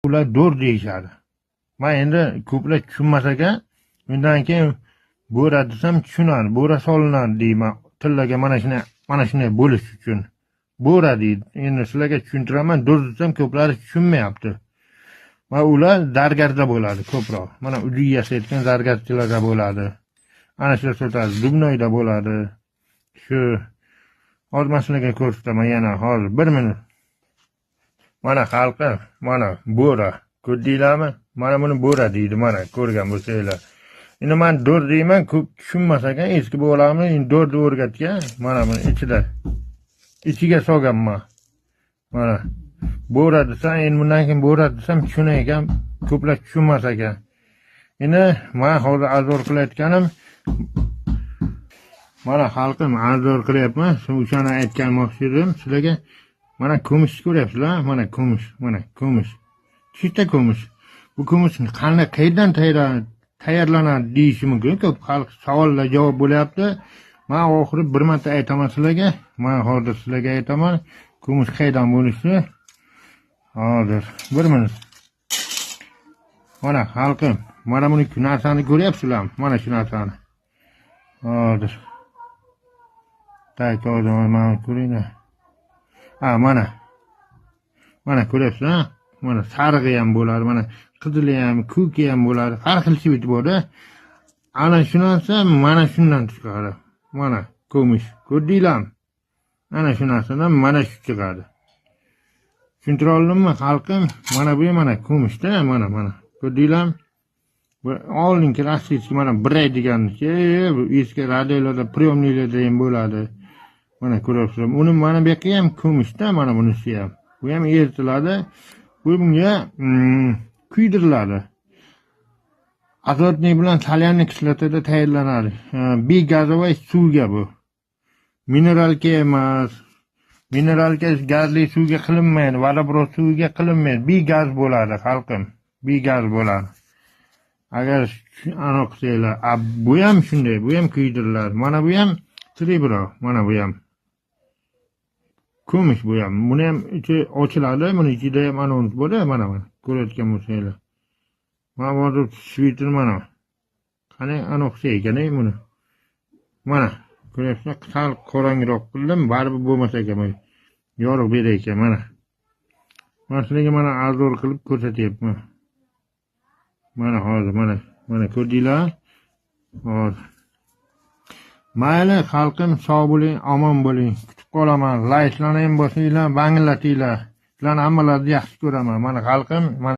Ular do'r deyishadi. Man endi ko'plar tushunmas ekan, undan keyin bo'ra desam tushunadi, bo'ra solinadi deyman. Tillaga mana shunday, mana shunday bo'lish uchun. Bo'ra deydi. Endi sizlarga tushuntiraman, do'r desam ko'plari tushunmayapti. Va ular zargarda bo'ladi ko'proq. Mana uy yasayotgan zargarchilarda bo'ladi. Ana shular sotadi, Dubnoyda bo'ladi. Shu hozir man sizlarga ko'rsataman yana hozir 1 minut. Mana xalqim, mana bo'ra. Ko'rdinglarmi? Mana buni bo'ra deydi, mana ko'rgan bo'lsanglar. Endi man do'r deyman, ko'p tushunmas ekan, eski bolamni endi do'rni o'rgatgan. Mana buni ichida. Ichiga solganman. Mana bo'ra desam, endi bundan keyin bo'ra desam tushunar ekan, ko'plar tushunmas ekan. Endi man hozir azor qilayotganim, mana xalqim azor qilyapman, o'shani aytganmoqchi edim sizlarga. Mana kumush ko'ryapsizlar, mana kumush, mana kumush. Chista kumush. Bu kumush qanday, qayerdan tayyorlanadi deyishi mumkin. Ko'p xalq savollar javob bo'lyapti. Men oxiri bir marta aytaman sizlarga. Men hozir sizlarga aytaman, kumush qayerdan bo'lishi. Hozir 1 minut. Mana xalqim, mana buni narsani ko'ryapsizlarmi? Mana shu narsani. Hozir. Tak, hozir mana ko'ringlar. Ha, mana. Mana ko'ryapsizlar? Mana sarig'i ham bo'ladi, mana qizili ham, ko'ki ham bo'ladi. Har xil svit bor-da. Ana shu narsa mana shundan chiqadi. Mana kumush. Ko'rdinglarmi? Ana shu narsadan mana shu chiqadi. Tushuntira oldimmi xalqim? Mana bu mana kumushda, mana mana. Ko'rdinglarmi? Bu oldingi rossiyskiy mana biray deganniki, bu eski radiolarda, priyomniklarda ham bo'ladi. Mana ko'ryapsizlar. Uni mana bu yoqqa ham kumushda, mana bunisi ham. Bu ham eritiladi. Bu bunga kuydiriladi. Azotniy bilan соляный kislotada tayyorlanadi. Бегазовый suvga bu. Mineralka emas. Mineralka gazli suvga qilinmaydi, водопровод suviga qilinmaydi. Begaz bo'ladi, xalqim. Begaz bo'ladi. Agar aniq qilsanglar, bu ham shunday, bu ham kuydiriladi. Mana bu ham серебро, mana bu ham. Kumush bu ham. Buni ham ichi ochiladi, buni ichida ham anons bo'ladi, mana mana. Ko'rayotgan bo'lsanglar. Mana hozir svitini mana. Qani aniq ekan buni. Mana ko'ryapsizlar, sal qorong'iroq qildim, baribir bo'lmasa ekan bu. Yorug' berar ekan mana. Mana sizlarga mana azor qilib ko'rsatyapman. Mana hozir mana mana ko'rdinglar? Hozir. Mayli xalqim, sog' bo'ling, omon bo'ling. Kutib qolaman. Layklarni ham bosinglar, bangillatinglar. Sizlarni hammalaringizni yaxshi ko'raman. Mana xalqim, mana.